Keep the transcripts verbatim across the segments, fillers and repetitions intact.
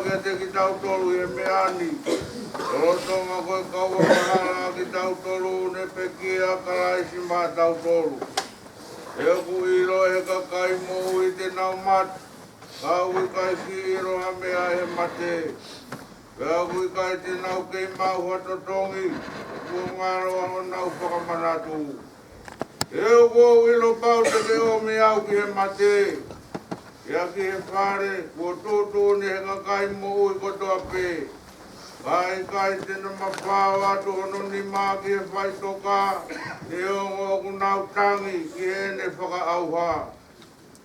kiate kitautolu ʻi he meʻa ni, lolotonga ko e kau angahala ʻa kitautolu, ne pekia ʻa Kalaisi maʻatautolu. He ʻoku ʻilo ʻe he kakai moʻui te nau mate, ka ʻoku ʻikai siʻi ʻilo ha meʻa ʻi he mate. Pea ʻoku ʻikai te nau kei maʻu ha totongi, kuo ngalo ʻa honau fakamanatu. He ʻoku ou ʻilo pau te ke ʻomi au ki he mate, pea ki he fale kuo tuʻutuʻuni ʻe he kakai moʻui kotoa pē. Ka ʻikai te ne mafao atu hono nima ki he faʻitoka, neongo ʻoku nau tangi ki heʻene fakaʻauha.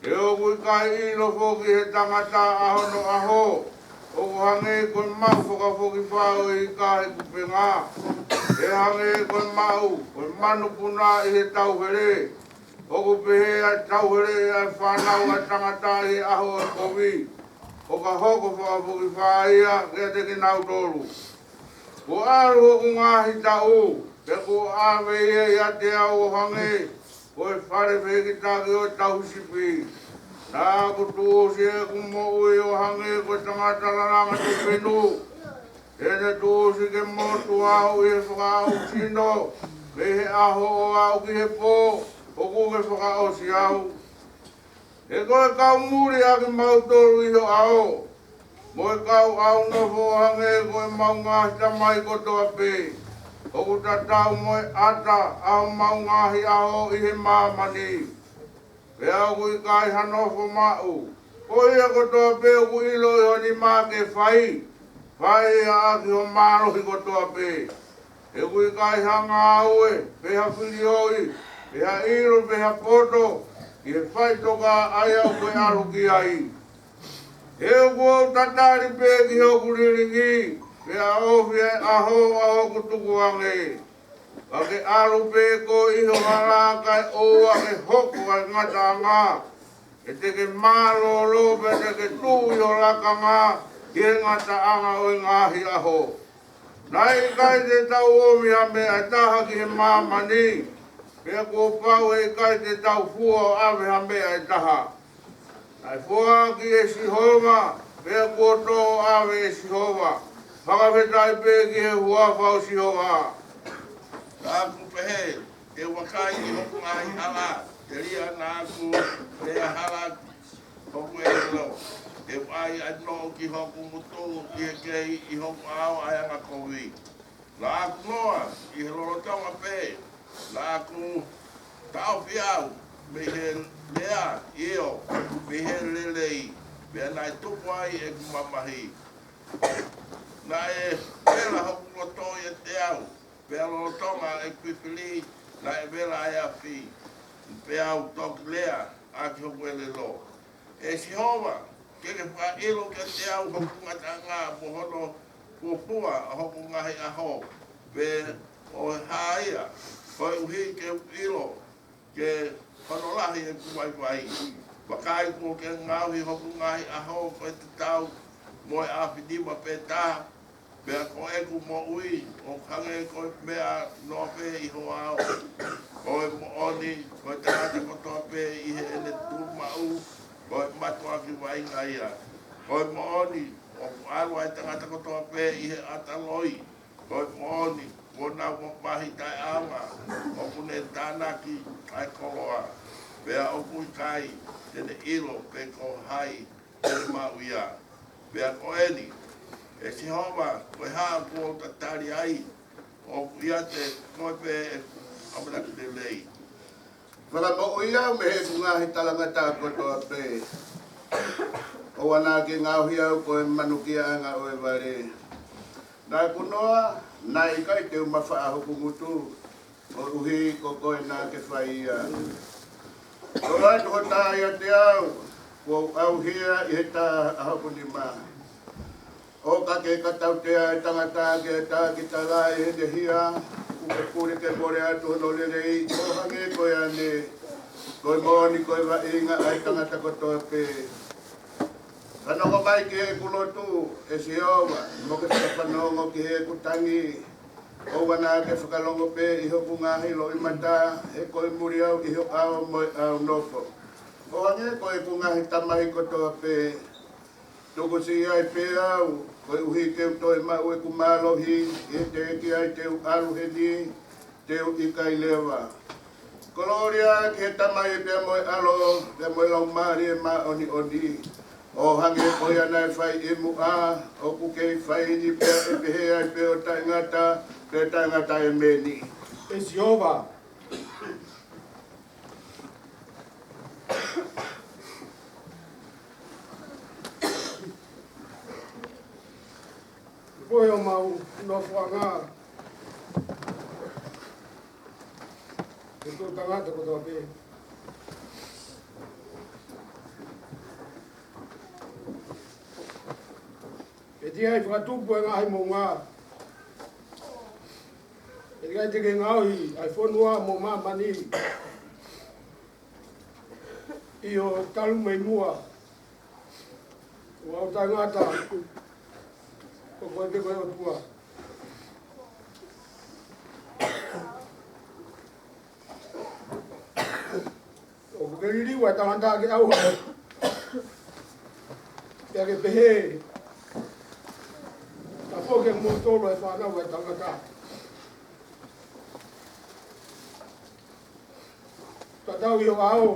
He ʻoku ʻikai ʻilo foki ʻe he tangata ʻa hono ʻaho, ʻoku hangē ko e maʻu fakafokifā ʻo e ika he kupenga. He hangē ko e maʻu ko e manupuna ʻi he tauhele, ʻoku pehē ʻa e tauhele ʻa e fānau ʻa e tangata ʻi he ʻaho ʻo e kovi, ʻo ka hoko fakafokifā ia kiate kinautolu. Kuo ʻalu hoku ngaahi taʻu, pea kuo ʻave ia ʻiate au ʻo hangē ko e fale fehikitaki ʻo e tauhi sipi. Naʻa ku tuʻusi ʻeku moʻui ʻo hangē ko e tangata lalanga tupenu. He ne tuʻusi ke motu au ʻi he fakaʻausino, mei he ʻaho ʻo aʻu ki he pō ʻoku ke fakaʻosi au. He ko e kau muli ʻa kimautolu ʻi ho ʻao, mo e kau ʻāunofo ʻo hangē ko ʻemau ngaahi tamai kotoa pē. ʻOku tatau mo e ʻata ʻa homau ngaahi ʻaho ʻi he māmani. Pea ʻoku ʻikai ha nofo maʻu. Ko ia kotoa pē ʻoku ʻilo ʻi ho nima ke fai, fai ia ʻaki ho mālohi kotoa pē. He ʻoku ʻikai ha ngāue, pe ha filioi, pe ha ʻilo, pe ha poto, ʻi he faʻitoka ʻa ia ʻoku ke ʻalu ki ai. He ʻoku ou tatali pē ki hoku lilingi, pea ofi ʻa e ʻaho ʻa hoku tukuange. Ka ke ʻalu pē koe ʻi ho hala kae ʻoua ke hoko ʻa e ngataʻanga. He te ke mālōlō pea te ke tuʻu ʻi ho lakanga ʻi he ngataʻanga ʻo e ngaahi ʻaho. Naʻe ʻikai te tau ʻomi ha meʻa ʻe taha ki he māmani, pea kuo pau ʻe ʻikai te tau fua ʻo ʻave ha meʻa ʻe taha. Naʻe foaki ʻe Sihova, pea kuo tō ʻave ʻe Sihova. Fakafetaʻi pē ki he huafa ʻo Sihova. Naʻa ku pehē, te u vakai ʻi hoku ngaahi hala, telia naʻa ku lea hala hoku ʻelelo. Te u ʻai ʻa e noʻo ki hoku ngutu ʻi he kei ʻi hoku ʻao ʻa e angakovi. Naʻa ku noa ʻi he lolotonga pē, naʻa ku taʻofi au mei he lea, ʻio, mei he lelei, pea naʻe tupu ai ʻeku mamahi. Naʻe vela hoku loto ʻiate au, pea lolotonga ʻeku fifili naʻe vela ʻa e afi, pea u toki lea ʻaki hoku ʻelelo. ʻE Sihova, ke ke fakaʻilo kiate au hoku ngataʻanga mo hono fuofua ʻo hoku ngaahi ʻaho, pe ko e hā ia, koeʻuhi ke u ʻilo ke hono lahi ʻeku vaivai. Vakai, kuo ke ngaohi hoku ngaahi ʻaho ko e tatau mo e afi nima pē taha, pea ko ʻeku moʻui ʻoku hangē ko e meʻa noa pē ʻi ho ʻao. Ko e moʻoni, ko e tangata kotoa pē ʻi heʻene tuʻumaʻu, ko e mātuʻaki vaʻinga ia. Ko e moʻoni, ʻoku ʻalu ʻa e tangata kotoa pē ʻi he ʻata loi. Ko e moʻoni, kuo nau mamahi taʻeʻaonga, ʻoku ne tānaki ʻa e koloa. Pea ʻoku ʻikai te ne ʻilo pe ko hai te ne maʻu ia. Pea ko eni, ʻe Sihova, ko e hā ʻoku ou tatali ai? ʻOku ʻiate koe pē ʻeku ʻamanaki lelei. Fakamoʻui au mei heʻeku ngaahi talangataʻa kotoa pē. ʻOua naʻa ke ngaohi au ko e manukiaʻanga ʻo e vale. Naʻa ku noa, naʻe ʻikai te u mafaʻa hoku ngutu, koeʻuhi ko koe naʻa ke fai ia. Toʻo atu ho tā ʻiate au, kuo u ʻauhia ʻi he tā ʻa hoku nima. ʻO ka ke ka tautea ʻa e tangata ke tā ki tala ʻi heʻene hia, ʻoku ke pule ke mole atu hono lelei, ʻo hangē ko e ane, ko e moʻoni ko e vaʻinga ʻa e tangata kotoa pē. Fanongo mai ki heʻeku lotu, ʻe Sihova, mo ke fakafanongo ki heʻeku tangi, ʻoua naʻa ke fakalongo pē ʻi hoku ngaahi loʻimata, he ko e muli au ʻi ho ʻao mo e ʻāunofo. ʻO hangē ko ʻeku ngaahi tamai kotoa pē, Tuku siʻi ai pē au, koeʻuhi ke u toe maʻu ʻeku mālohi, ʻi he teʻeki ai te u ʻalu heni, te u ʻikai leva. Kolōlia ki he Tamai pea mo e ʻAlo, pea mo e Laumālie Māʻoniʻoni. ʻO hangē ko ia naʻe fai ʻi muʻa, ʻoku kei fai ni pea ʻe pehē ai pē ʻo taʻengata, pea taʻengata ʻēmeni. ʻE Sihova. Ko homau nofoʻanga, ʻe tō tangata kotoa pē. ʻE ʻikai fakatupu e ngaahi moʻunga. ʻE ʻikai te ke ngaohi ʻa e fonua mo māmani. ʻIo, talu mei muʻa, ʻo ʻau tangata, ko koe pē ko e ʻOtua. ʻOku ke liliu ʻa e tangata ke ʻauha, pea ke pehē, tafoki ʻa kimoutolu ʻa e fānau ʻa e tangata. Tatau ʻi ho ʻao,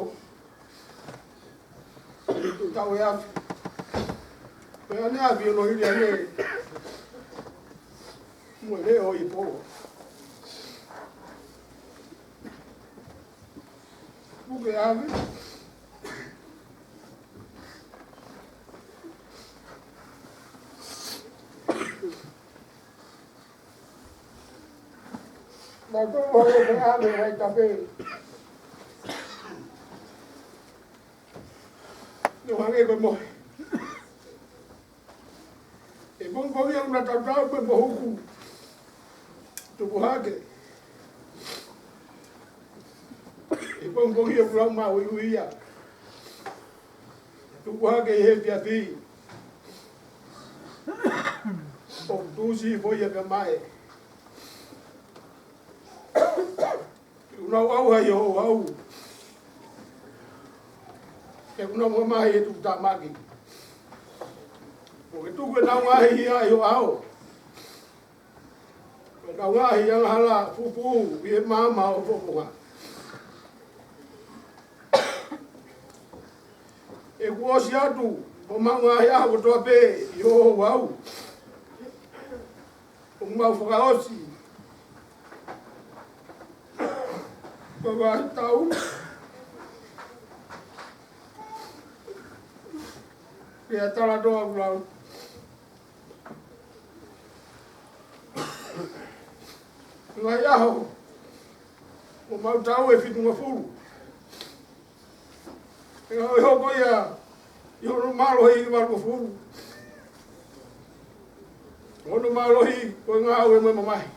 tatau e afi. Pea ne afi ʻo nohili ane, mo e leʻo ʻi polo. Puke ʻave. Naʻa tō ʻo puke ʻave ʻa e tape. Nō hangē ko e mohe. ʻE pongipongi ʻoku na tautau pē mo huku. Tupu hake. ʻE pongipongi ʻoku lau maʻu ʻi uia. Tupu hake ʻi he efiafi. ʻOku tuʻusi foʻi ia pea mae. ʻOku nau ʻauha ʻi ho houhau. ʻOku nau mamahi ʻi he tuʻutāmaki. ʻOku ke tuku ʻenau ngaahi hia ʻi ho ʻao. ʻOku nau ngaahi angahala fufū ʻi he maama ʻo ho fofonga. ʻOku ʻosi atu homau ngaahi ʻaho kotoa pē ʻi ho houhau. ʻOku mau fakaʻosi. Ko e vahe tau. Pea tala toa kulau. Ngaahi ʻaho. ʻOku mau tau ʻe fitungofulu. ʻE ngāue hoko ia ʻi hono mālohi ʻi valungofulu. Hono mālohi ko e ngāue mo e mamahi.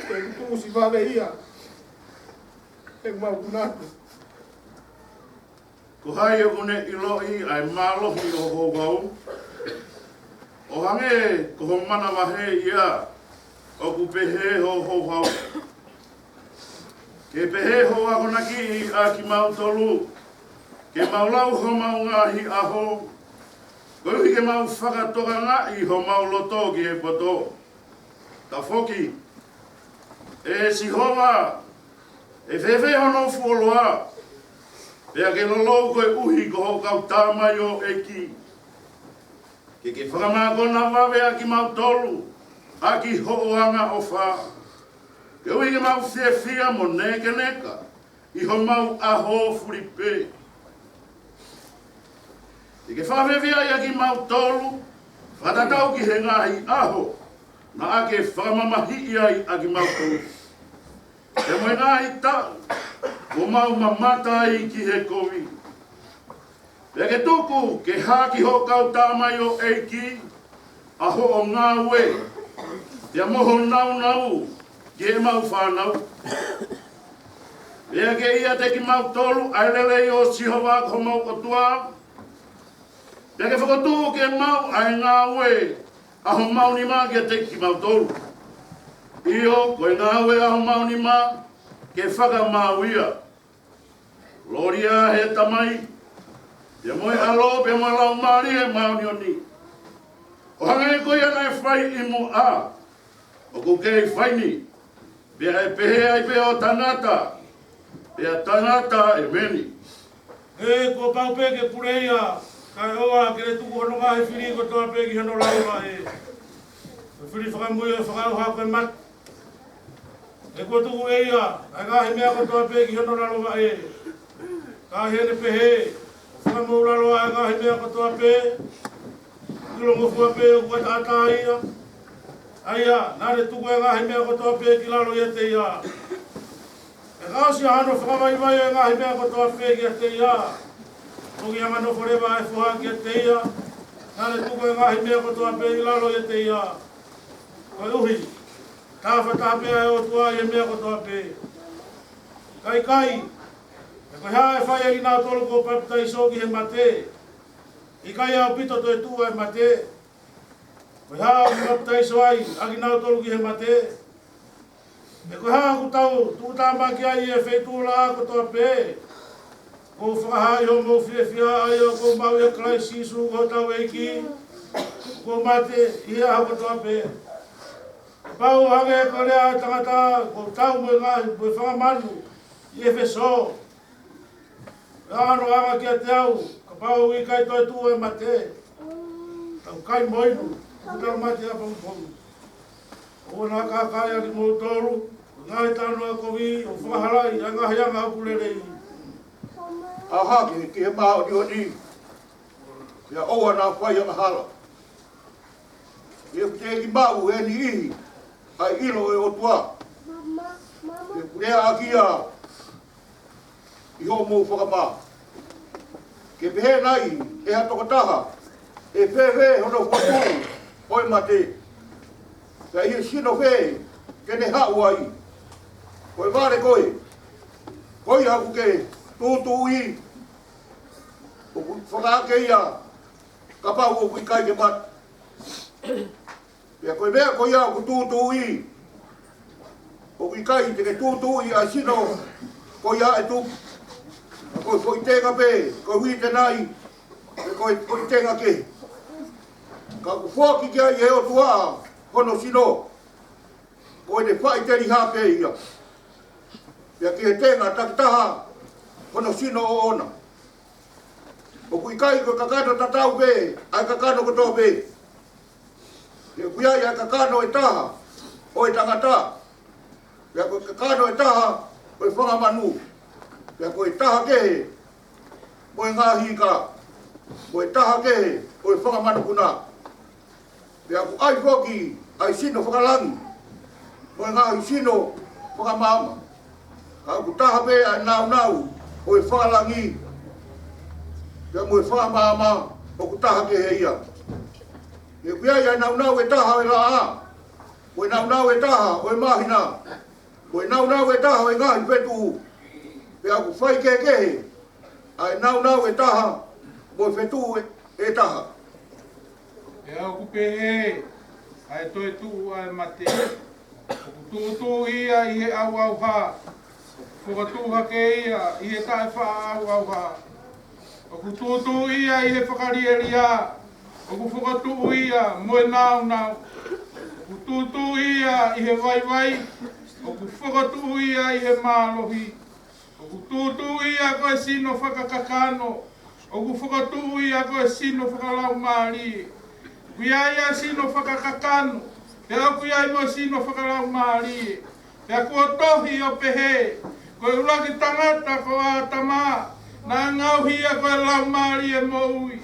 ʻOku tuʻusi vave ia. ʻOku mau kunatu. Ko hai ʻoku ne ʻiloʻi ʻa e mālohi ʻo ho houhau? ʻO hangē ko ho manavahē ia ʻoku pehē ho houhau. Ke pehē hoʻo akonaki ʻa kimautolu, ke mau lau homau ngaahi ʻaho, koeʻuhi ke mau fakatokangaʻi homau loto ki he poto. Tafoki, ʻe Sihova, ʻe fēfē hono fuoloa, pea ke lolou koeʻuhi ko hoʻo kau tamaioʻeiki. Ke ke fakamākona vave ʻa kimautolu ʻaki hoʻo angaʻofa, koeʻuhi ke mau fiefia mo nēkeneka ʻi homau ʻaho fuli pē. Ke ke fakafiefiaʻi ʻa kimautolu, fakatatau ki he ngaahi ʻaho naʻa ke fakamamahiʻi ai ʻa kimautolu. Pea mo e ngaahi taʻu kuo mau mamata ai ki he kovi. Pea ke tuku ke hā ki hoʻo kau tamaioʻeiki ʻa hoʻo ngāue, pea mo ho nāunau ki heʻemau fānau. Pea ke ʻiate kimautolu ʻa e lelei ʻo Sihova ko homau ʻOtua. Pea ke fokotuʻu ke maʻu ʻa e ngāue ʻa homau nima kiate kimautolu. ʻIo, ko e ngāue ʻa homau nima ke fakamaau ia. Kolōlia he Tamai, pea mo e ʻAlo, pea mo e Laumālie Māʻoniʻoni, ʻo hangē ko ia naʻe fai ʻi muʻa, ʻoku kei fai ni, pea ʻe pehē ai pē ʻo taʻengata pea taʻengata. ʻEmeni. He kuo pau pē ke pule ia, kae ʻoua ke ne tuku hono ngaahi fili kotoa pē ki hono lalo vaʻe. Ko e fili fakamui ʻo e fakaʻauha ko e mate. He kuo tuku ʻe ia ʻa e ngaahi meʻa kotoa pē ki hono lalo vaʻe. Ka ʻi heʻene pehē, ʻoku fakamoʻulaloa ʻa e ngaahi meʻa kotoa pē, ʻilongofua pē ʻoku ʻataʻatā ia, ʻa ia naʻa ne tuku ʻa e ngaahi meʻa kotoa pē ki lalo ʻiate ia. Pea ka ʻosi ʻa hono fakavaivai ʻo e ngaahi meʻa kotoa pē kiate ia, toki hanga ʻo nofo leva ʻa e foha kiate ia naʻa ne tuku ʻa e ngaahi meʻa kotoa pē ʻi lalo ʻiate ia. Koeʻuhi, taha fakataha pē ʻa e ʻOtua ʻi he meʻa kotoa pē. Ka ʻikai, he ko e hā ʻe fai ʻe kinautolu kuo papitaiso ki he mate? ʻIkai ʻaupito toetuʻu ʻa e mate? Ko e hā ʻoku papitaiso ai ʻa kinautolu ki he mate? He ko e hā ʻoku tau tuʻutāmaki ai ʻi he feituʻulaʻā kotoa pē? Kuo u fakahā ʻi hoʻomou fiefia ʻa ia ʻoku ou maʻu ʻia Kalaisi Sīsū ko hotau ʻEiki, kuo u mate ʻi he ʻaho kotoa pē. Kapau ʻoku hangē ko e lea ʻa e tangata, kuo u tau mo e ngaahi, mo e fanga manu ʻi ʻEfesō. Pea ʻoua naʻa anga kiate au, kapau ʻoku ʻikai toetuʻu ʻa e mate. Tau kai mo inu, ʻoku tau mate ʻapongipongi. ʻOua naʻa kākaaʻi ʻa kimoutolu, ngaahi talanoa kovi, ʻo fakahalaʻi ʻa e ngaahi anga ʻoku lelei. ʻAʻu hake ki he māʻoniʻoni, pea ʻoua naʻa fai angahala. He ʻoku teʻeki maʻu ʻe he niʻihi ʻa e ʻilo ʻo e ʻOtua. He ʻoku lea ʻaki ia ʻi hoʻomou fakamā. Ke pehē nai ʻe ha tokotaha, ʻe fēfē hono fokotuʻu ʻo e mate? Pea ʻi he sino fē te ne haʻu ai? Ko e vale ko ē, ko ia ʻoku ke tūtuuʻi, ʻoku fakaake ia kapau ʻoku ʻikai ke mate. Pea ko e meʻa ko ia ʻoku tūtuuʻi, ʻoku ʻikai te ke tūtuuʻi ʻa e sino ko ia ʻe tupu. Ka ko e foʻi tenga pē, ko e uite nai, pe ko e foʻi tenga kehe. Ka ʻoku foaki ki ai ʻe he ʻOtua hono sino, ko ʻene faʻiteliha pē ia. Pea ki he tenga takitaha hono sino ʻoʻona. ʻOku ʻikai ko e kakano tatau pē ʻa e kakano kotoa pē. He ʻoku ʻi ai ʻa e kakano ʻe taha ʻo e tangata, pea ko e kakano ʻe taha ʻo e fanga manu, pea ko e taha kehe mo e ngaahi ika, mo e taha kehe ʻo e fanga manupuna. Pea ʻoku ʻi ai foki ʻa e sino fakalangi mo e ngaahi sino fakamaama. Ka ʻoku taha pē ʻa e nāunau ʻo e fakalangi, pea mo e fakamaama ʻoku taha kehe ia. He ʻoku ʻi ai ʻa e nāunau ʻe taha ʻo e laʻā, mo e nāunau ʻe taha ʻo e māhina, mo e nāunau ʻe taha ʻo e ngaahi fetuʻu, pea ʻoku faikehekehe ʻa e nāunau ʻe taha mo e fetuʻu ʻe, ʻe taha. Pea ʻoku pehē ʻa e toetuʻu ʻa e mate. ʻOku tūtuuʻi ia ʻi he ʻauʻauha, ʻoku fokotuʻu hake ia ʻi he taʻefaʻaʻauʻauha. ʻOku tūtuuʻi ia ʻi he fakalielia, ʻoku fokotuʻu ia mo e nāunau. ʻOku tūtuuʻi ia ʻi he vaivai, ʻoku fokotuʻu ia ʻi he mālohi. ʻOku tūtuuʻi ia ko e sino fakakakano, ʻoku fokotuʻu ia ko e sino fakalaumālie. ʻOku ʻi ai ʻa e sino fakakakano, pea ʻoku ʻi ai mo e sino fakalaumālie. Pea kuo tohi ʻo pehē, ko e ʻuluaki tangata ko ʻĀtama, naʻe ngaohi ia ko e laumālie moʻui.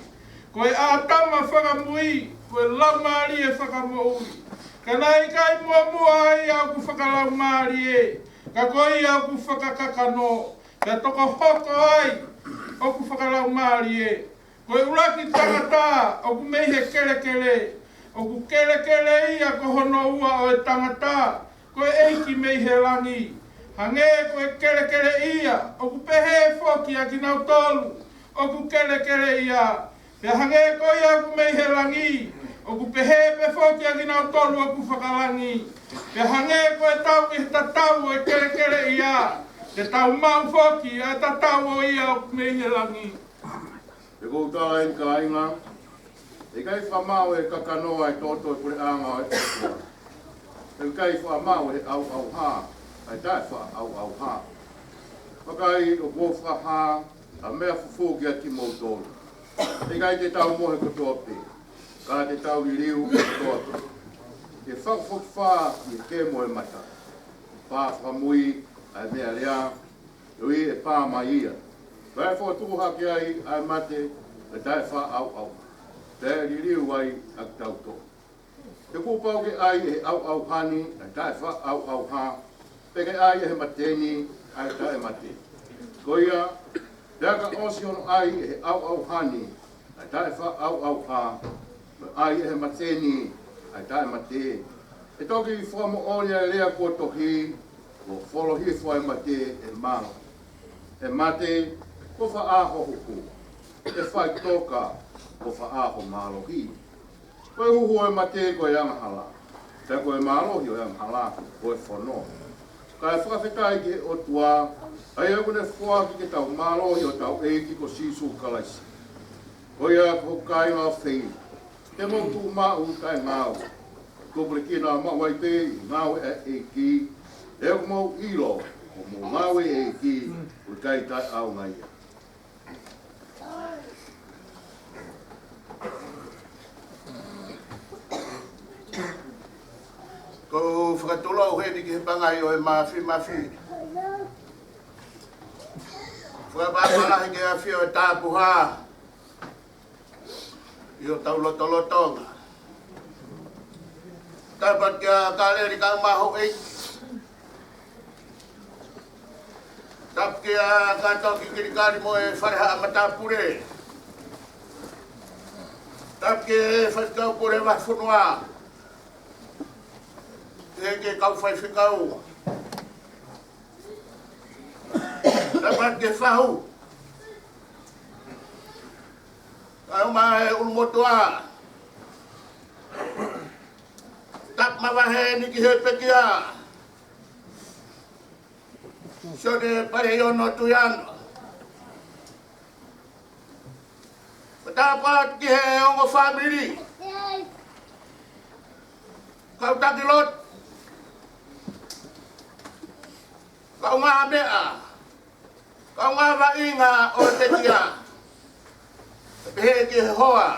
Ko e ʻĀtama fakamui, ko e laumālie fakamoʻui. Ka naʻe ʻikai muʻomuʻa ai ʻa ʻoku fakalaumālie, ka ko ia ʻoku fakakakano, pea toko hoko ai ʻoku fakalaumālie. Ko e ʻuluaki tangata ʻoku mei he kelekele, ʻoku kelekele ia ko hono ua ʻo e tangata, ko e ʻEiki mei he langi. Hangē ko e kelekele ia, ʻoku pehē foki ʻa kinautolu ʻoku kelekele ia. Pea hangē ko ia ʻoku mei he langi, ʻoku pehē pē foki ʻa kinautolu ʻoku fakalangi. Pea hangē ko e tau ʻi he tatau ʻo e kelekele ia, te tau maʻu foki ʻa e tatau ʻo ia ʻoku mei he langi. He ʻoku ou tala eni, kāinga, ʻe ʻikai faʻa maʻu ʻe he kakano ʻa e toto ʻo e puleʻanga ʻo e ʻOtua. ʻE ʻikai faʻa maʻu ʻe he ʻauʻauha ʻa e taʻefaʻaʻauʻauha. Vakai, ʻoku ou fakahā ʻa e meʻa fufū kiate kimoutolu. ʻE ʻikai te tau mohe kotoa pē, ka te tau liliu kotoa pē. ʻE fakafokifā ʻi he kemo ʻo e mata. Pā fakamui ʻa e meʻalea, koeʻuhi ʻe pā mai ia. Pea ʻe fokotuʻu hake ai ʻa e mate ʻo e taʻefaʻaʻauʻauha, pea ʻe liliu ai ʻa kitautolu. He kuo pau ke ʻai ʻe he ʻauʻauha ni ʻa e taʻefaʻaʻauʻauha, pea ke ʻai ʻe he mate ni ʻa e taʻemate. Ko ia, pea ka ʻosi hono ʻai ʻe he ʻauʻauha ni ʻa e taʻefaʻaʻauʻauha, mo e ʻai ʻe he mate ni ʻa e taʻemate, ʻe toki fakamoʻoni ʻa e lea kuo tohi, Kuo folo hifo ʻa e mate ʻe mālohi. ʻE mate, ko fē ho huhu? ʻE faʻitoka, ko fē ho mālohi? Ko e huhu ʻo e mate ko e angahala, pea ko e mālohi ʻo e angahala ko e fono. Kae fakafetaʻi ki he ʻOtua, ʻa ia ʻoku ne foaki ke tau mālohi ʻi hotau ʻEiki ko Sīsū Kalaisi. Ko ia, ko e kāinga ʻofeina, te mou tuʻu maʻu taʻengāue. Kuo pule ke nau maʻu ai pē ʻi he ngāue ʻa e ʻEiki, he ʻoku mou ʻilo, ko hoʻomou ngāue ʻi he ʻEiki, ʻoku ʻikai taʻeʻaonga ia. Ko e fakatulou heni ki he pangai ʻo e Māfimafi. Fakapapālangi ke ʻafio ʻa e Tāpuhā ʻi hotau lotolotonga. Tapu kia Kaleli kae ʻumaʻā houʻeiki. Tapu kia Katoa Kikilikali mo e fale haʻa matāpule. Tapu ki he faifekau pule vahefonua. Tapu ki he kau faifekau. Tapu ki he fahu. Kae ʻumaʻā e ʻulumotuʻa. Tapu makehe eni ki he pekia, Sione Paleiono Tuiano. Tapu atu ki he ongo fāmili, kau taki lotu, kaungāmeʻa, kaungāvaʻinga ʻo e pekia, pehē ki he hoa,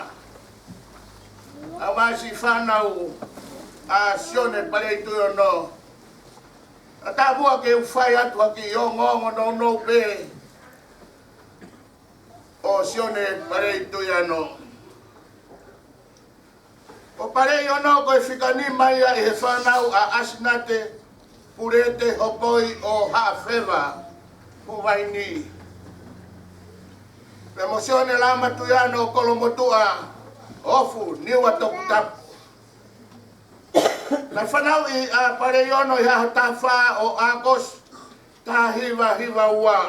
ʻa e siʻi fānau ʻa Sione Palei Tuiano. ʻA, tapu ke u fai atu ha kiʻi ongoongo nounou pē ʻo Sione Palei Tuiano. Ko Paleiono ko e fika nima ia ʻi he fānau ʻa ʻAsinate, Pulete, Hopoi ʻo Haʻafeva, Hūvaini, pea mo Sione Lama Tuiano Kolomotuʻa, Ofu, Niua, Toputapu. Naʻe fanauʻi ʻa Paleiono ʻi he ʻaho taha fā ʻo ʻAokosi, taha hiva hiva ua.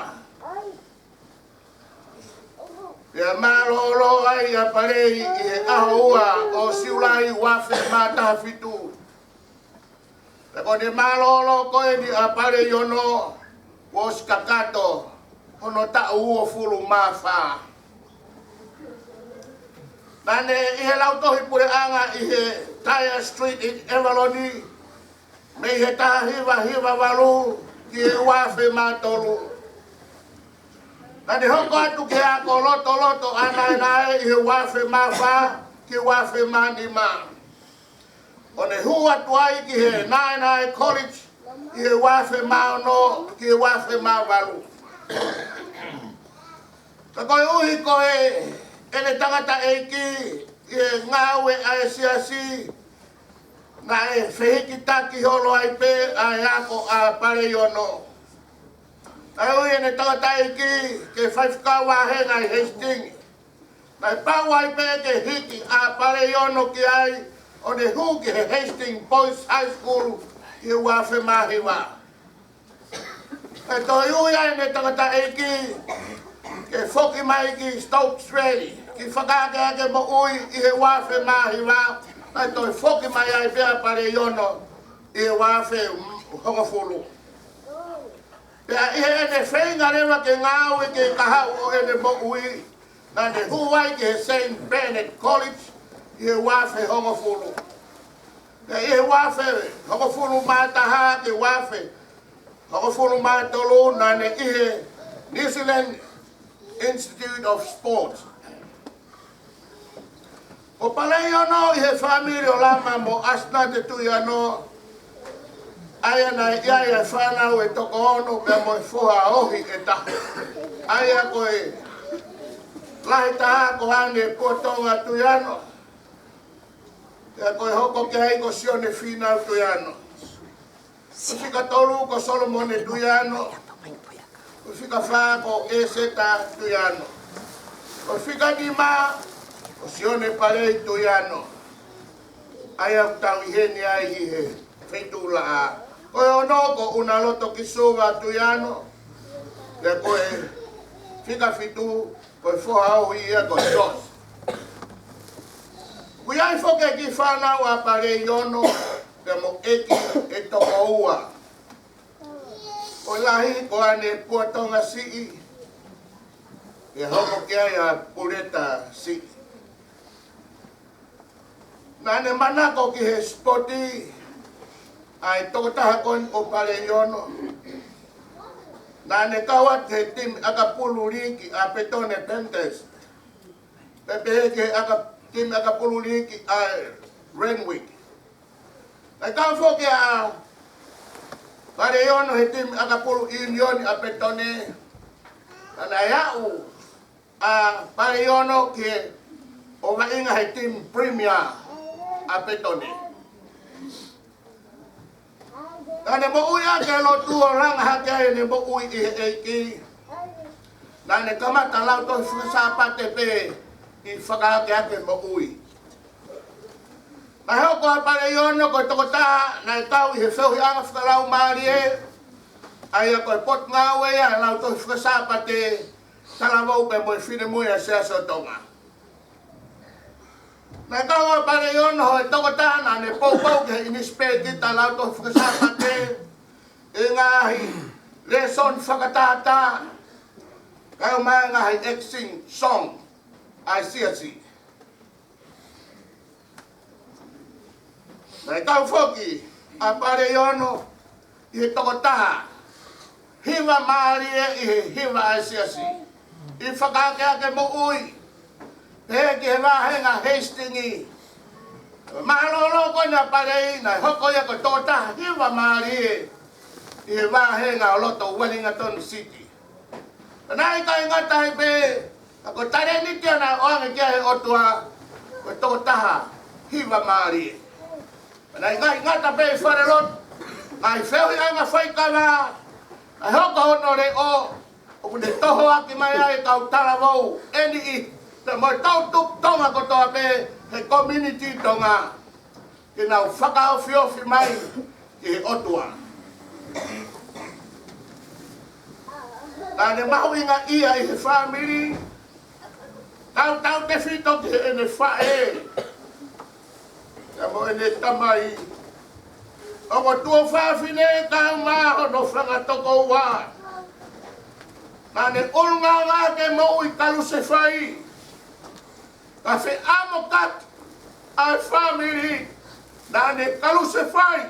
Pea mālōlō ai ʻa Palei ʻi he ʻaho ua ʻo Siulai, ua afe mā taha fitu. Pea ko ʻene mālōlō ko eni ʻa Paleiono, kuo ʻosi kakato hono taʻu uofulu mā fā. Naʻa ne ʻi he lautohi puleʻanga ʻi he Tyre Street ʻi ʻAvaloni, mei he taha hiva hiva valu ki he ua afe mā tolu. Naʻa ne hoko atu ki he ako lotoloto ʻanaenae ʻi he ua afe mā fā ki he ua afe mā nima. ʻO ne hū atu ai ki he Naenae College ʻi he ua afe mā ono ki he ua afe mā valu. Ka koeʻuhi ko ʻene tangataʻeiki ʻi he ngāue ʻa e siasi, naʻe fehikitaki holo ai pē ʻa e ako ʻa Paleiono. Kae ui ʻene tangataʻeiki ke faifekau vāhenga ʻi Hastings. Naʻe pau ai pē ke hiki ʻa Paleiono ki ai, ʻo ne hū ki he Hastings Boys High School ʻi he ua afe mā hiva. Naʻe toe ui ai ʻene tangataʻeiki ke foki mai ki Stokes Valley, ke fakaakeake moʻui ʻi he ua afe mā hiva. Naʻe toe foki mai ai pē ʻa Paleiono ʻi he ua afe hongofulu. Pea ʻi heʻene feinga leva ke ngāue ki he kahaʻu ʻo ʻene moʻui, Naʻa ne hū ai ki he Saint Bernard College ʻi he uaafe hongofulu. Pea ʻi he uaafe hongofulu mā taha ki he uaafe hongofulu mā tolu naʻa ne ʻi he New Zealand Institute of Sports. Ko Paleiono ʻi he fāmili ʻo Lama mo ʻAsinate Tuiano, ʻa ia naʻe ʻi ai e fānau ʻe toko ono pea mo e foha ohi ʻe taha. ʻA ia ko e lahi taha ko Ane Puatonga Tuiano. Pea ko e hoko ki ai ko Sione Finau Tuiano. Ko e fika tolu ko Solomone Tuiano. Ko e fika fā ko ʻEseta Tuiano. Ko e fika nima ko Sione Palei Tuiano. ʻA ia ʻoku tau ʻi heni ai ʻi he feituʻu laʻā. Ko e ono ko ʻUnaloto Kisuva Tuiano. Pea ko e fika fitu ko e foha ohi ia ko George. ʻOku ʻi ai foki e kiʻi fānau ʻa Paleiono pea mo ʻEki ʻe toko ua. Ko e lahi ko Ane Puatonga Siʻi, pea hoko ki ai ʻa Puleta Siʻi. Naʻa ne manako ki he sipoti ʻa e tokotaha ko eni ko Paleiono. Naʻa ne kau atu he timi ʻakapulu liiki ʻa Petone Panthers. Pea pehē ki he ʻaka-, timi ʻakapulu liiki ʻa Randwick. Naʻe kau foki ʻa Paleiono he timi ʻakapulu ʻiunioni ʻa Petone. Pea naʻe aʻu ʻa Paleiono ki he ʻo vaʻinga he timi Premier ʻa Petone. Naʻa ne moʻui ʻaki e lotu ʻo langa hake ai ʻene moʻui ʻi he ʻEiki. Naʻa ne kamata lautohi fakasāpate pē ʻi he fakaakeake moʻui. Naʻe hoko ʻa Paleiono ko e tokotaha naʻe kau ʻi he feohiʻanga fakalaumālie, ʻa ia ko e potungāue ia ʻa e lautohi fakasāpate talavou pea mo e finemui ʻa e Siasi ʻo Tonga. Naʻe kau ʻa Paleiono ko e tokotaha naʻa ne poupou ki he ʻinisipēkita lautohi fakasāpate ʻi he ngaahi lēsoni fakatātā, kae ʻumaʻā e ngaahi action song ʻa e Siasi. Naʻe kau foki ʻa Paleiono ʻi he tokotaha hiva mālie ʻi he hiva ʻa e Siasi. ʻI he fakaakeake moʻui, pehē ki he vāhenga Hastings. Mālōlō ko ena ʻa Palei, naʻe hoko ia ko e tokotaha hiva mālie ʻi he vāhenga ʻo loto Wellington City. Naʻe ʻikai ngata ai pē, ka ko e talēniti ia naʻe ʻoange ki ai ʻe he ʻOtua, ko e tokotaha hiva mālie. Naʻe ʻikai ngata pē ʻi falelotu, ngaahi feohiʻanga faikava, naʻe hoko hono leʻo, ʻoku ne tohoaki mai ai e kau talavou ʻe niʻihi, pea mo e toʻutupu Tonga kotoa pē he community Tonga, ke nau fakaofiofi mai ki he ʻOtua. Naʻa ne mahuʻinga ia ʻi he fāmili, tautautefito ki heʻene faʻē pea mo ʻene tamai. Ongo tuofāfine kae ʻumaʻā hono fanga tokoua. Naʻa ne ʻulungaanga ʻaki e moʻui kalusefai. Ka feʻamokaki ʻa e fāmili, naʻa ne kalusefai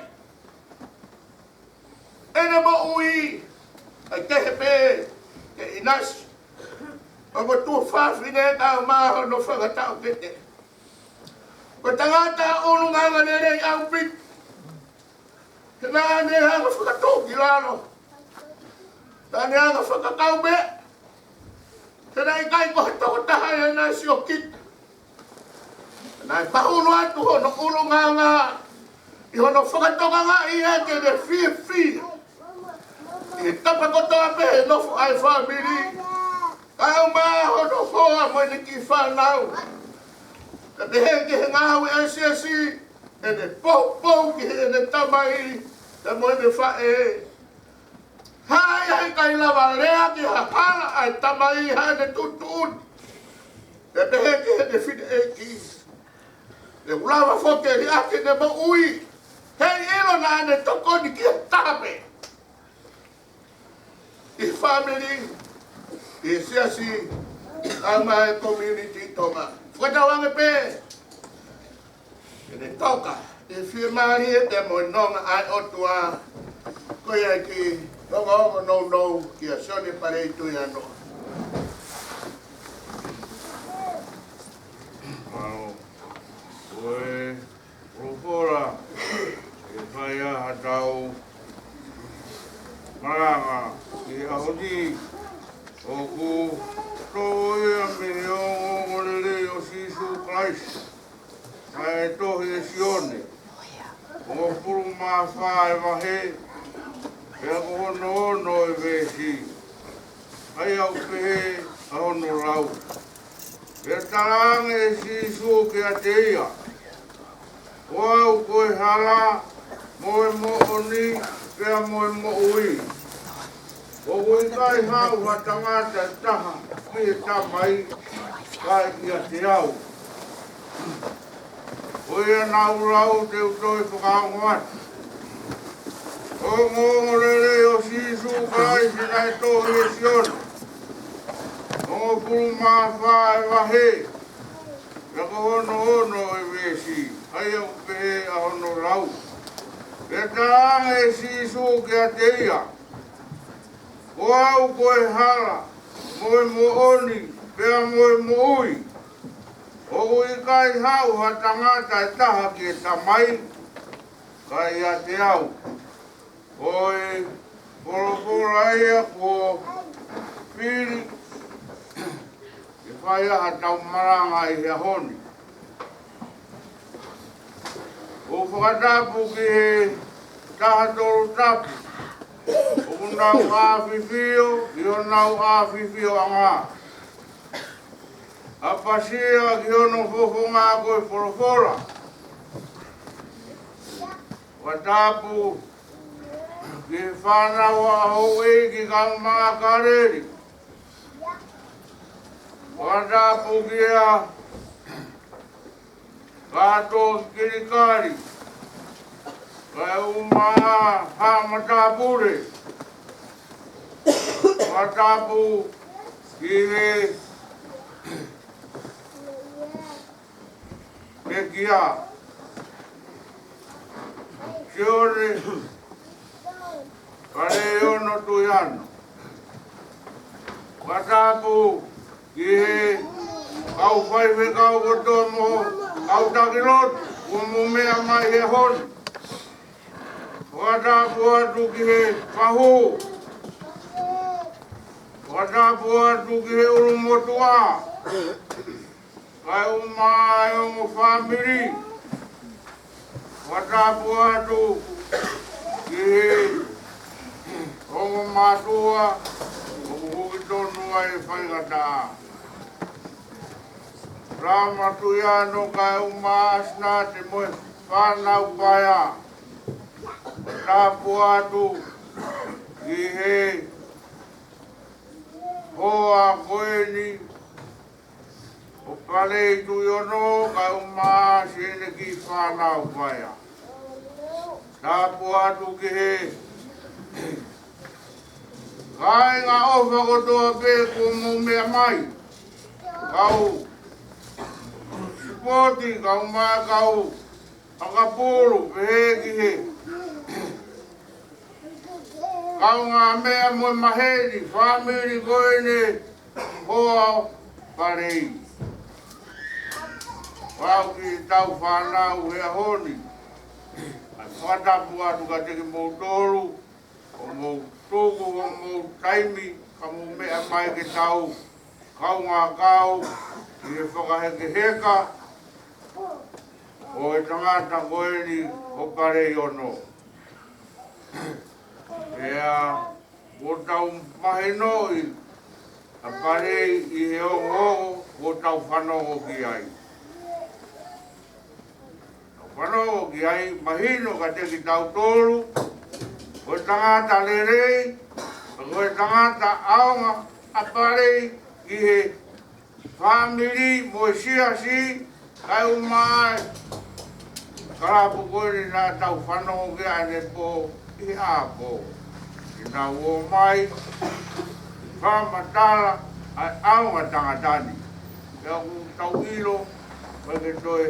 ʻene moʻui, ʻa e kehe pē ke ʻinasi. Ongo tuofāfine kae ʻumaʻā hono fanga taʻokete. Ko e tangata ʻulungaanga lelei ʻaupito. He naʻa ne anga fakatōkilalo. Naʻa ne anga fakakaumeʻa. He naʻe ʻikai ko ha tokotaha ia naʻe siokita. Naʻe pahulu atu hono ʻulungaanga ʻi hono fakatokangaʻi ʻa e kele fiefia ʻi he tapa kotoa pē he nofo ʻa e fāmili, kae ʻumaʻā hono hoa mo ʻene kiʻi fānau. Ka pehē ki he ngāue ʻa e Siasi, ʻene poupou ki heʻene tamai pea mo ʻene faʻē. Haʻi ai ʻikai lava lea ki ha hala ʻa e tamai, haʻane tuʻutuʻuni. Pea pehē ki heʻene fineʻeiki, te u lava foki ke liʻaki ʻene moʻui. Heiʻilo naʻa ne tokoni ki ha taha pē ʻi he fāmili, ʻi he Siasi, Kau mai community Tonga. Fakatauange pē ke ne toka ʻi he fiemālie pea mo e nonga ʻa e ʻOtua. Ko ia ki Tonga o nounou kia Sione Palei Tuiano. Mālō. Ko e folofola ʻe fai ai haʻatau malanga ʻi he ʻaho ni, ʻoku tō ia mei he ongoongolelei ʻo Sīsū Kalaisi naʻe tohi ʻe Sione, hongofulu mā fā e vahe, pea ko hono ono e veesi. ʻA ia ʻoku pehē ʻa hono lau. Pea talaange ʻe Sīsū kiate ia, Ko au ko e hala, mo e moʻoni, pea mo e moʻui. ʻOku ʻikai haʻu ha tangata ʻe taha ki he Tamai, kae ʻiate au. Ko ia naʻa ku lau te u toe fakaongo atu. Ko e ongoongolelei ʻo Sīsū Kalaisi naʻe tohi ʻe Sione, hongofulu mā fā e vahe, pea ko hono ono e veesi. ʻA ia ʻoku pehē ʻa hono lau. Pea talaange ʻe Sīsū kiate ia, Ko au ko e hala, mo e moʻoni, pea mo e moʻui. ʻOku ʻikai haʻu ha tangata ʻe taha ki he Tamai, kae ʻiate au. Ko e folofola ia kuo fili ke fai ai haʻatau malanga ʻi he ʻaho ni. ʻOku fakatapu ki he Taha Tolu Tapu ʻoku nau ʻafifio ʻi honau ʻafifioʻanga. ʻApasia ki hono fofonga ko e folofola. Fakatapu ki he fānau ʻa houʻeiki kae ʻumaʻā Kaleli. Fakatapu kia Kato Kilikali, kae ʻumaʻā haʻa matāpule. Fakatapu ki he pekia, Sione Paleono Tuiano. Fakatapu ki he kau faifekau kotoa mo e kau taki lotu kuo mou meʻa mai he ʻaho ni. Fakatapu atu ki he fahu. Fakatapu atu ki he ʻulumotuʻa kae ʻumaʻā e ongo fāmili. Fakatapu atu ki he ongo mātuʻa ʻoku huki tonu ai e faingataʻa. Lama Tuiano kae ʻumaʻā Sinate mo e fānau paea. Fakatapu atu ki he hoa ko eni ʻo Palei Tuiono kae ʻumaʻā siʻene kiʻi fānau paea. Tapu atu ki he kāinga ʻofa kotoa pē kuo mou meʻa mai. Kau sipoti, kae ʻumaʻā kau ʻakapulu, pehē ki he kaungāmeʻa mo e maheni, fāmili ko eni, hoa ʻo Palei. Pau ki heʻetau fānau he ʻaho ni. Fakatapu atu kiate kimoutolu, ʻoku mou tuku homou taimi, ka mou meʻa mai ke tau kaungā kau ʻi he fakahekeheka ʻo e tangata ko eni ʻo Palei Ono. Pea kuo tau mahinoʻi ʻa Palei ʻi he ongoongo kuo tau fanongo ki ai. Tau fanongo ki ai, mahino kiate kitautolu, ko e tangata lelei, ko e tangata ʻaonga ʻa Palei ki he fāmili mo e siasi, kae ʻumaʻā e kalapu ko eni naʻa tau fanongo ki ai ʻanepō ʻi he ʻaho. Ke nau ō mai, fakamatala, ʻa e ʻaonga tangata ni. Pea ʻoku tau ʻilo, ʻoku ʻikai ke toe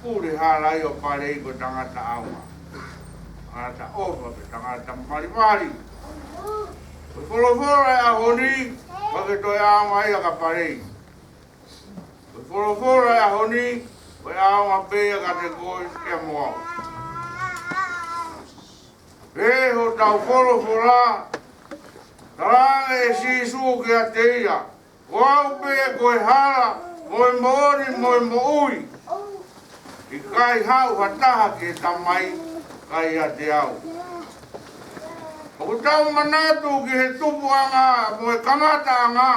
pule hala ia ʻo Palei ko e tangata ʻaonga. Tangata ʻofa pe tangata malimali. Ko e folofola ʻo e ʻaho ni, ʻoku ʻikai ke toe ʻaonga ia kia Palei. Ko e folofola ʻo e ʻaho ni, ko e ʻaonga pē ia kiate koe pea mo au. Pehē hotau folofola, talaange ʻe Sīsū kiate ia, ko au pē ko e hala, mo e moʻoni, mo e moʻui. ʻIkai haʻu ha taha ki he Tamai, ka ʻiate au. ʻOku tau manatu ki he tupuʻanga mo e kamataʻanga.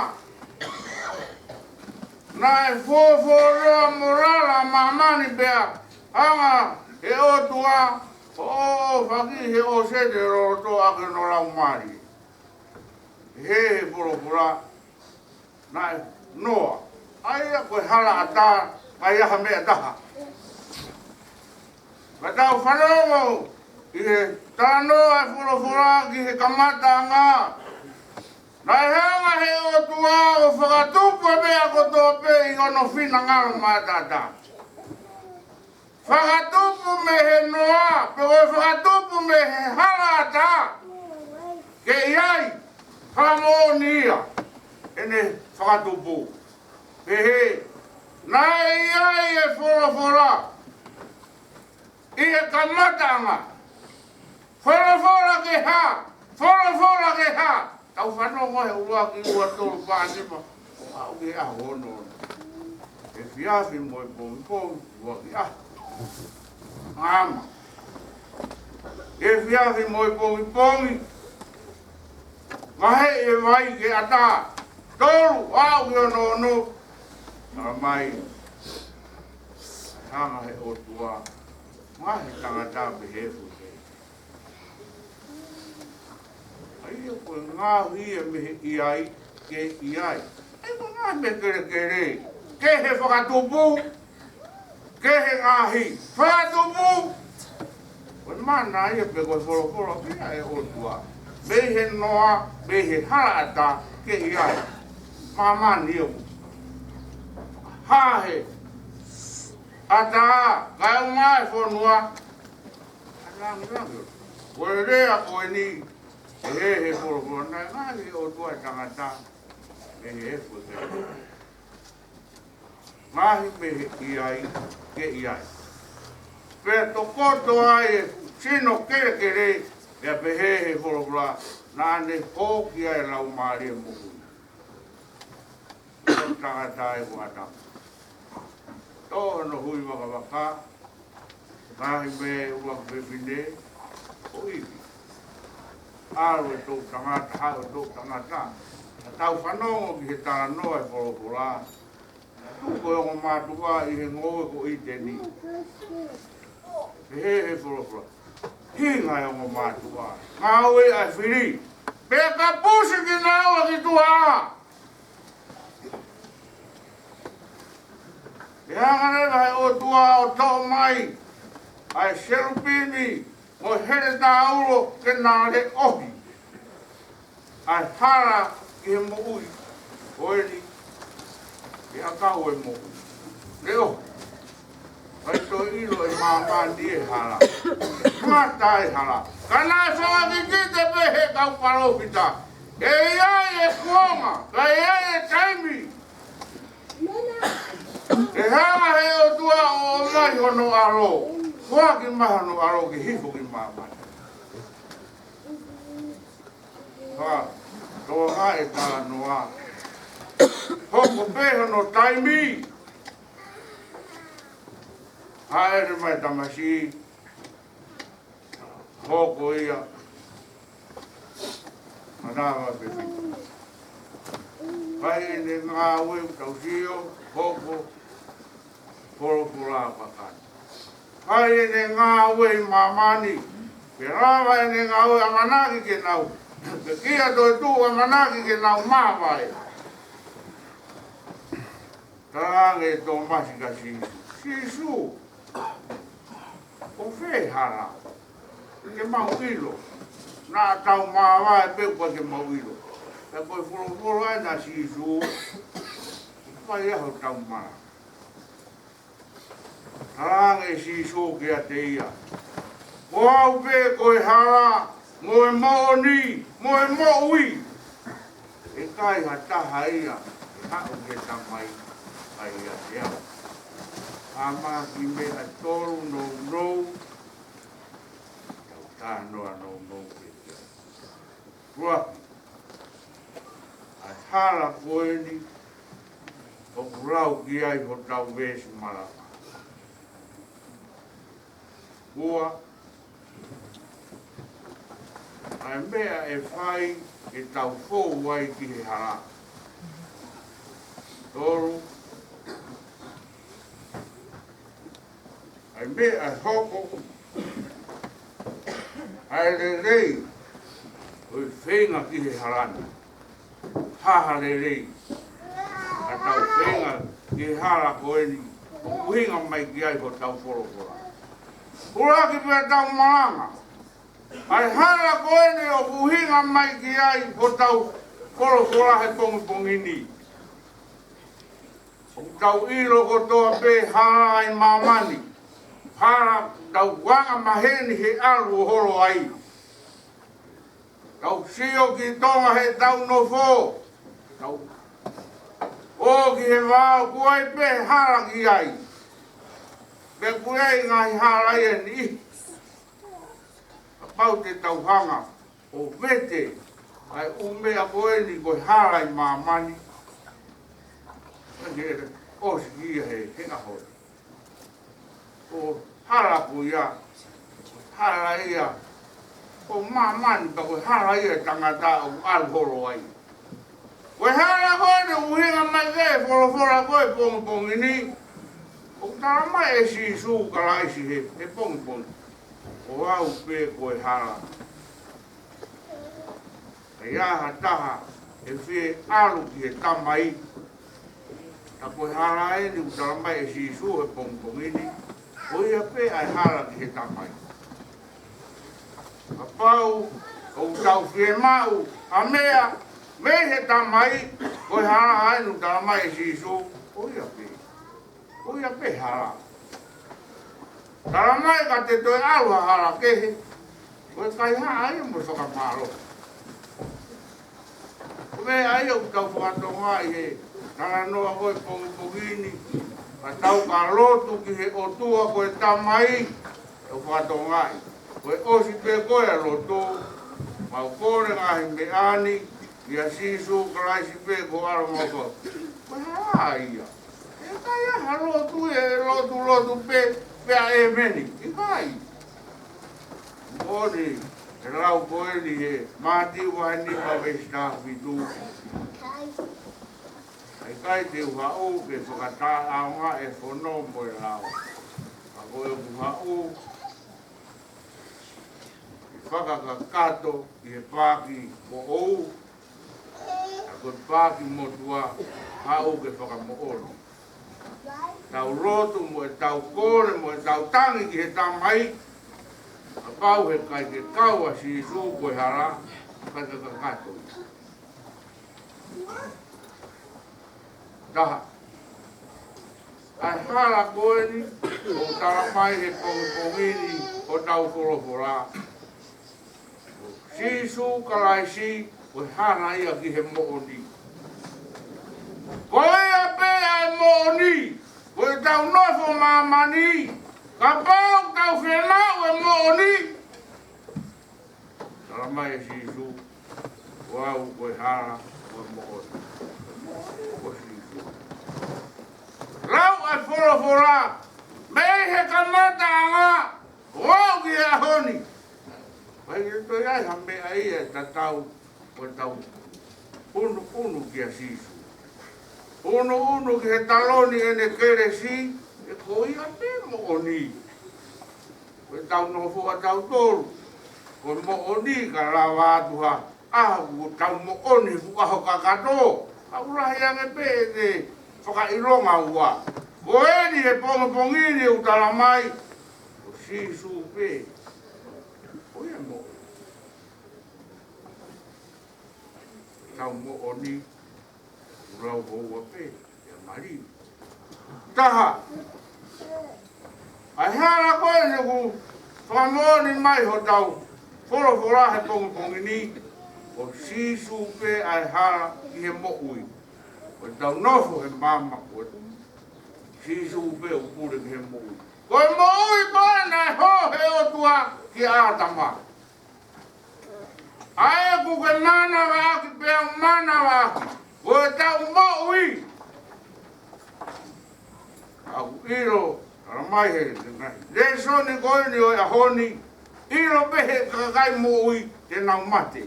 Naʻe fuofuoloa mo lala ʻa māmani pea hanga ʻe he ʻOtua ʻo ʻoʻofaki he ʻōseni loloto ʻaki hono Laumālie. He, he folofola, naʻe noa. ʻA ia ko e hala ʻatā, ʻikai ha meʻa ʻe taha. Ka tau fanongo ʻi he talanoa ʻa e folofola ki he kamataʻanga. Naʻe hanga ʻe he ʻOtua ʻo fakatupu ʻa e meʻa kotoa pē ʻi hono finangalo maʻataʻatā. Fakatupu mei he noa, pe ko e fakatupu mei he hala ʻatā. Ke ʻi ai, fakamoʻoni ia, ʻene fakatupu. Pehē, naʻe ʻi ai e folofola, ʻi he kamataʻanga. Folofola ke hā, folofola ke hā. Tau fanongo he ua ki ua tolu pā nima. ʻO aʻu ki he ʻaho ono. Efiafi mo e pongipongi, ua ki ʻaho. Māmā. Efiafi mo e pongipongi. Vaheʻi e vai ki he ʻatā. Tolu, aʻu ki he ono ono. Talamai. Hanga ʻe he ʻOtua. Maʻa e tangata pē he fuʻu ʻA ia ko e ngaohi ia mei he ʻi ai, ke ʻi ai. ʻA ia ko e ngaohi mei he kelekele, ke he fakatupu, ke he ngaohi fakatupu. Ko e mana ia pe ko e folofola pē ʻa e ʻOtua. Mei he noa, mei he hala ʻatā, ke ʻi ai. Māmani ia. Hā he ʻatā, kae ʻumaʻā e fonua. Langilangi. Ko e lea ko eni, ʻe he, he folofola naʻe ngaohi ʻe he ʻOtua e tangata, mei he efu ʻo e kelekele. Ngaohi mei he ʻi ai, ke ʻi ai. Pea tokoto ai e sino kelekele, pea pehē he folofola, naʻa ne hō ki ai e Laumālie Moʻui. Ko e tangata ʻa ʻAtama. Toʻo hono hui vakavaka, ngaohi mei he ʻuluaki fefine, ko ʻIvi. ʻAlu e toʻu tangata, haʻu e toʻu tangata. Ka tau fanongo ki he talanoa ʻa e folofola. Tuʻu ko e ongo mātuʻa ʻi he ngoue ko ʻĪteni. Pehē he folofola. Hinga e ongo mātuʻa. Ngāue ʻa e fili. Pea kapusi kinaua ki tuʻa. Pea hanga leva ʻe he ʻOtua ʻo toʻo mai ʻa e selupimi mo e heletā ulo ke na leʻohi ʻa e hala ki he moʻui. Ko eni, ke ʻakau e moʻui. Leʻohi. ʻIkai toe ʻilo ʻe māmani e hala. Mata e hala. Ka naʻe fakakikite pē ʻe he kau palōfita. ʻE ʻi ai e kuonga, ka ʻe ʻi ai e taimi. ʻE hanga ʻe he ʻOtua ʻo ʻomai hono ʻAlo. Foaki mai hono ʻAlo ke hifo ki māmani. Ka, toa e talanoa. Hoko pē hono taimi. Hāʻele mai tamasiʻi. Hoko ia. Manava pē. Fai ʻene ngāue ʻoku tau sio, hoko, folofola ʻa e pakani. Fai ʻene ngāue ʻi māmani, ke lava ʻene ngāue ʻamanaki ke nau, ke kia toetuʻu ʻamanaki ke nau māvae. Talaange ʻe Tōmasi kia Sīsū. Sīsū, ʻo fē hala? Ke mau ʻilo. Naʻa tau māvae pē ʻoku ʻikai ke mau ʻilo. Pea ko e folofola ʻa Sīsū, ʻoku fai ai hotau malanga. Talaange ʻe Sīsū kiate ia, ko au pē ko e hala, mo e moʻoni, mo e moʻui. ʻE ʻikai ha taha ia ʻe haʻu ki he Tamai, ʻikai ʻiate au. Ka ko e kiʻi meʻa ʻe tolu nounou, tau talanoa nounou ki ai. ʻUluaki, ʻa e hala ko eni ʻoku lau ki ai hotau veesi malanga. Ua, ʻa e meʻa ʻe fai ke tau fou ai ki he hala. Tolu, ʻa e meʻa ʻe hoko, ʻa e lelei ʻo e feinga ki he hala ni. Hā ha lelei ʻa ʻetau feinga ki he hala ko eni ʻoku ʻuhinga mai ki ai hotau folofola. ʻUluaki pea tau malanga, ʻa e hala ko eni ʻoku ʻuhinga mai ki ai hotau folofola he pongipongi ni. ʻOku tau ʻilo kotoa pē hala ʻi māmani. Hala ʻoku tau anga maheni he ʻalu ʻo holo ai. Tau sio ki Tonga heʻetau nofo. Tau ō ki he vao, ʻoku ʻi ai pē hala ki ai. Pea ʻoku ʻi ai ngaahi hala ia ʻe niʻihi. Kapau te tau hanga ʻo vete ʻa e ʻū meʻa ko eni ko e hala ʻi māmani, ʻe ʻosi ia he, he ʻaho ni. Ko e hala ko ia, hala ia ʻo māmani, pea ko e hala ia ʻo e tangata ʻoku ʻalu holo ai. Ko e hala ko eni ʻoku ʻuhinga mai ki ai e folofola ko ē he pongipongi ni, ʻoku talamai ʻe Sīsū Kalaisi he, he pongipongi, ko au pē ko e hala. ʻIkai ha taha ʻe fie ʻalu ki he Tamai. Ka ko e hala eni ʻoku talamai ʻe Sīsū he pongipongi ni, ko ia pē ʻa e hala ki he Tamai. Kapau ʻoku tau fiemaʻu ha meʻa mei he Tamai, ko e hala eni ʻoku talamai ʻe Sīsū, ko ia pē. Ko ia pē hala. Talamai ka te toe ʻalu ha hala kehe, ko e kaihaʻa ia mo e fakamālohi. Ko e meʻa ia ʻoku tau fakatokangaʻi he talanoa ko ē he pongipongi ni, ka tau ka lotu ki he ʻOtua ko e Tamai, tau fakatokangaʻi. Ko e ʻosi pē ko ē ʻa e lotu, mau kole ngaahi meʻa ni, ʻia Sīsū Kalaisi pē ko e ʻAlo maʻu. Ko e hala ia. ʻE ʻikai ha lotu ʻe lotu lotu pē, pea ʻēmeni. ʻIkai. Moʻoni, ʻe lau ko eni he Mātiu vahe nima veesi taha fitu. ʻIkai te u haʻu ke fakataʻeʻaongaʻi e fono mo e lao. Ka ko ʻeku haʻu ke fakakakato ʻi he paaki moʻou, ʻa ko e paaki motuʻa, haʻu ke fakamoʻoni. Tau lotu mo ʻetau kole mo ʻetau tangi ki he Tamai, kapau he ʻikai ke kau ʻa Sīsū ko e hala, ʻikai ke kakato ia. Taha. ʻA e hala ko eni, ʻoku talamai he pongipongi ni hotau folofola, Sīsū Kalaisi, ko e hala ia ki he moʻoni. Ko ia pē ʻa e moʻoni, ko ʻetau nofo ʻi māmani, kapau ʻoku tau fiemaʻu e moʻoni, talamai ʻe Sīsū, ko au ko e hala, ko e moʻoni. Ko Sīsū. Lau ʻa e folofola, mei he kamataʻanga, ʻo aʻu ki he ʻaho ni. ʻIkai ke toe ʻi ai ha meʻa ia ʻe tatau, ko ʻetau ʻunuʻunu kia Sīsū. ʻUnuʻunu ki he taloni ʻene kelesi, he ko ia pē moʻoni. Ko ʻetau nofo ʻatautolu, ko e moʻoni ka lava atu ha ʻaho ʻoku tau moʻoni he fuʻu ʻaho kakato, ka ʻoku lahi ange pē ʻene fakaʻilonga ua. Ko eni he pongipongi ni ʻoku talamai, ko Sīsū pē, ko ia moʻoni. Tau moʻoni, lau houa pē, ia mali. Taha, ʻa e hala ko eni ʻoku fakamoʻoni mai hotau folofola he pongipongi ni, ko Sīsū pē ʻa e hala ki he moʻui. Ko ʻetau nofo he maama ko ē, Sīsū pē ʻoku pule ki he moʻui. Ko e moʻui ko ē naʻe hō he ʻOtua kia ʻĀtama. ʻA ē ʻoku ke manavaʻaki pea u manavaʻaki, ko ʻetau moʻui. ʻOku ʻilo, tala mai he, he, he lēsoni ko eni ʻo e ʻaho ni, ʻilo pē he kakai moʻui te nau mate.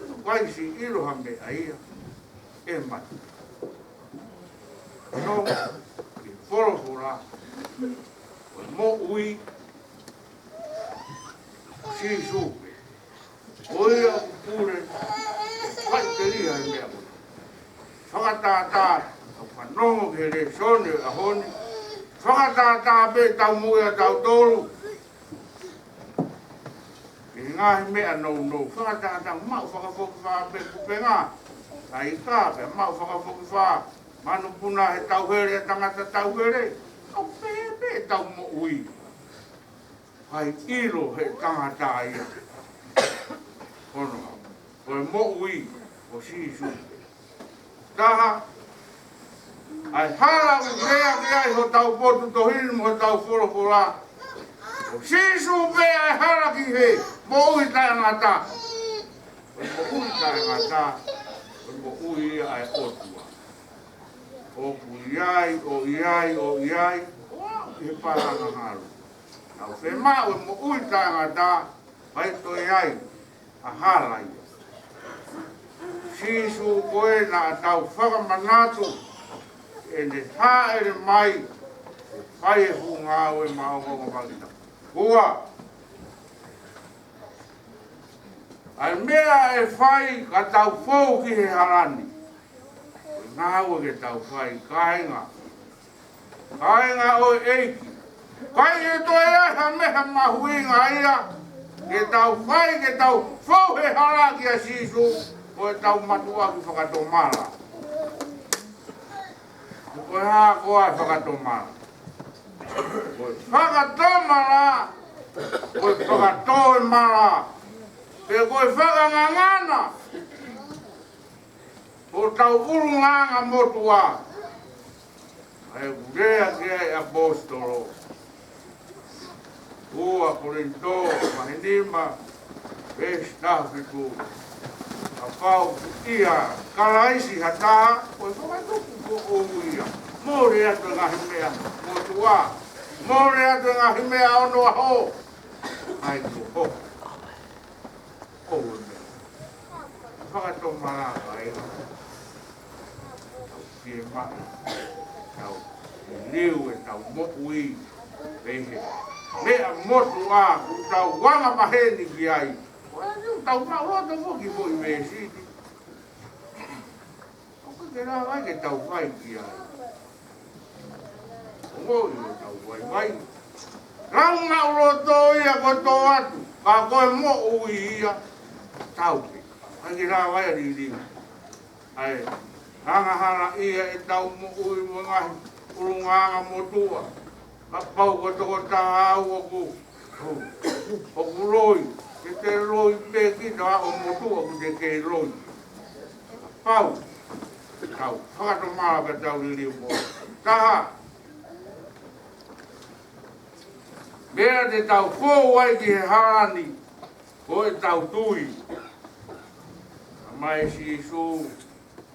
ʻOku ʻikai siʻi ʻilo ha meʻa ia ʻe mate. No, ʻi he folofola, ko e moʻui, Sīsū pē. Ko ia ʻoku pule, faʻiteliha he meʻa ko ē. Fakatātā, ʻoku fanongo ki he lēsoni ʻo e ʻaho ni. Fakatātā pē ʻetau moʻui ʻatautolu ki he ngaahi meʻa nounou. Fakatātā, maʻu fakafokifā pē kupenga, taika pē maʻu fakafokifā, manupuna he tauhele ʻa e tangata tauhele. ʻOku pehē pē ʻetau moʻui. ʻIkai ʻilo he tangata ia. Ono, ko e moʻui ko Sīsū. Taha, ʻa e hala ʻoku lea ki ai hotau potu tohi ni mo hotau folofola. Ko Sīsū pē ʻa e hala ki he moʻui taʻengata. Ko e moʻui taʻengata, ko e moʻui ia ʻa e ʻOtua. ʻOku ʻi ai, ʻo ʻi ai, ʻo ʻi ai, ʻo aʻu ki he paʻanga ngalo. Tau fiemaʻu e moʻui taʻengata, ʻikai toe ʻi ai ha hala ia. Sīsū ko ē naʻa tau fakamanatu, ʻene hāʻele mai, ʻo fai e fuʻu ngāue maʻongoʻonga maʻa kitautolu. Ua, ʻa e meʻa ʻe fai ka tau fou ki he hala ni. Ko e ngāue ke tau fai, kāinga. Kāinga ʻo e ʻEiki. ʻIkai ke toe ʻi ai ha meʻa mahuʻinga ia ke tau fai, ke tau fou he hala kia Sīsū, ko ʻetau mātuʻaki fakatomala. Ko e hā koā e fakatomala? Ko e fakatomala, ko e fakatō e mala, pe ko e fakangangana ʻo hotau ʻulungaanga motuʻa. ʻA ia ʻoku lea ki ai e ʻaposetolo. Ua Kolinitō, vahe nima, veesi taha fitu. Kapau ʻoku ʻia Kalaisi ha taha, ko e fakatupu foʻou ia. Mole atu e ngaahi meʻa motuʻa. Mole atu e ngaahi meʻa onoʻaho. ʻAi ko ho. ʻOku ou meʻa. Fakatomala ai. Tau fiemaʻu, tau liliu ʻetau moʻui mei he meʻa motuʻa ʻoku tau anga maheni ki ai. Ko e liliu tau maʻuloto foki foʻi veesi ni. ʻOku ke lava ai ke tau fai ki ai. Ongoʻi ʻo tau vaivai. Lau maʻuloto ia ko e tō atu, ka ko e moʻui ia tau ke. ʻIkai ke lava ai ʻa liliu. ʻA e, angahala ia ʻetau moʻui mo e ngaahi ʻulungaanga motuʻa. Kapau ko e tokotaha au ʻoku, ʻoku loi, ke te loi pē kita ʻo motuʻa ʻoku te kei loi. Kapau, tau fakatomala pea tau liliu mo. Taha, meʻa te tau fou ai ki he hala ni, ko ʻetau tui. Talamai ʻe Sīsū,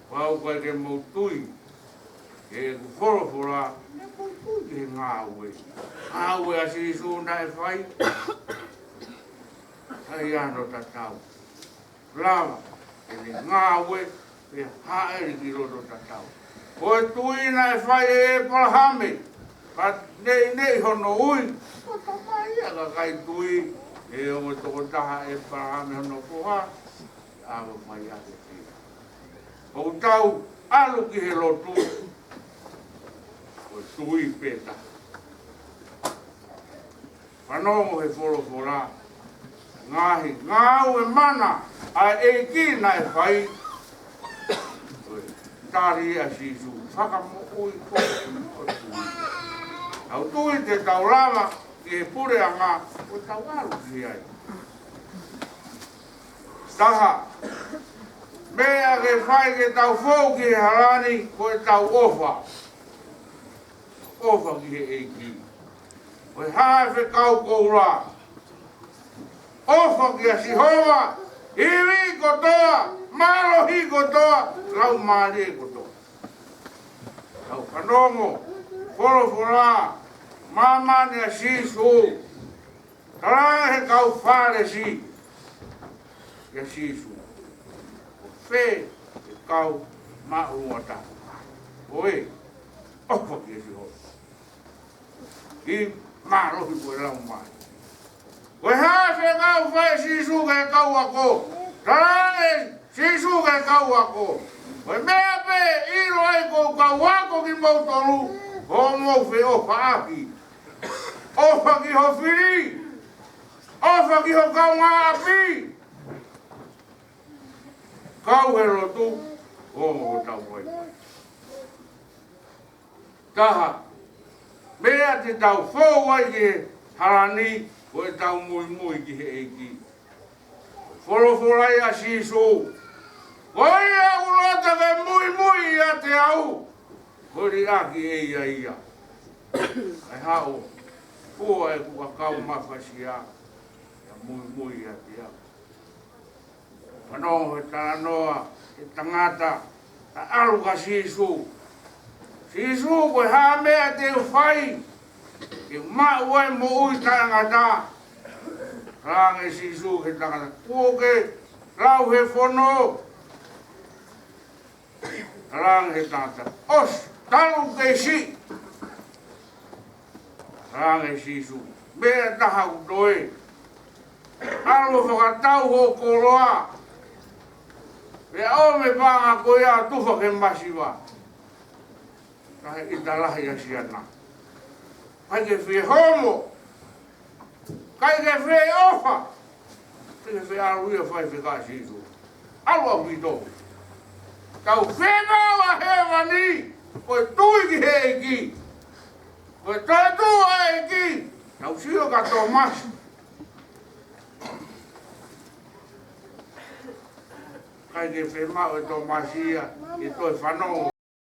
kapau ʻoku ʻikai ke mou tui ki heʻeku folofola, mou tui ki he ngāue. Ngāue ʻa Sīsū naʻe fai, ʻikai hano tatau. Lava ʻene ngāue pea hāʻele ki loto tatau. Ko e tui naʻe fai ʻe ʻĒpalahame, ka neʻineʻi hono ui, ko e tamai ia ʻa e kakai tui, he ko e tokotaha ʻa ʻĒpalahame hono foha, ʻa e fai ake pē. ʻOku tau ʻalu ki he lotu, ko e tui pē taha. Fanongo he folofola, ngaahi ngāue mana ʻa e ʻEiki naʻe fai, Tali ʻa Sīsū, fakamoʻui koe ʻo tui. Tau tui te tau lava ki he puleʻanga ʻo tau ʻalu ki ai. Taha, meʻa ke fai ke tau fou ki he hala ni ko ʻetau ʻofa. ʻOfa ki he ʻEiki. Ko e hā e fekau koula? ʻOfa kia Sihova, ivi kotoa, mālohi kotoa, laumālie kotoa. Tau fanongo, folofola, māmani ʻa Sīsū, talaange he kau Fālesi kia Sīsū, ko fē e kau māʻolunga taha? Ko e ʻofa kia Sihova, ivi, mālohi, ko e laumālie. Ko e hā e fekau fai Sīsū ki he kau ako? Talaange Sīsū ki he kau ako, ko e meʻa pē ʻe ʻilo ai ko e kau ako kimoutolu, ko hoʻomou feʻofaʻaki. ʻOfa ki ho fili, ʻofa ki ho kaungāʻapi, kau he lotu, ko hotau vaivai. Taha, meʻa te tau fou ai ki he hala ni ko ʻetau muimui ki he ʻEiki. Folofola ia ʻa Sīsū, ko ia ʻoku loto ke muimui ʻiate au, ko e liʻaki ʻe ia ia. ʻAi haʻo fua ʻeku ʻakau mafasia, ʻo muimui ʻiate au. Fanongo he talanoa he tangata naʻe ʻalu kia Sīsū. Sīsū, ko e hā e meʻa te u fai ke maʻu ai e moʻui taʻengata? Talaange Sīsū ki he tangata, kuo ke lau he fono? Talaange he tangata, ʻosi, talu kei siʻi. Talaange Sīsū, meʻa ʻe taha ʻoku toe. ʻAlu ʻo fakatau hoʻo koloa, pea ʻomi e paʻanga ko ia ʻo tufa ki he masiva, kae ʻita lahi ʻa siana. ʻIkai ke fie homo, ʻikai ke fie ʻofa, ʻikai ke fie ʻalu ia ʻo fai e fekau ʻa Sīsū. ʻAlu ʻaupito. Tau fiemaʻu ʻa hēvani ko e tui ki he ʻEiki, ko e toetuʻu ʻa e ʻEiki. Tau sio kia Tōmasi, ʻikai ke fiemaʻu ʻe Tōmasi ia ke toe fanongo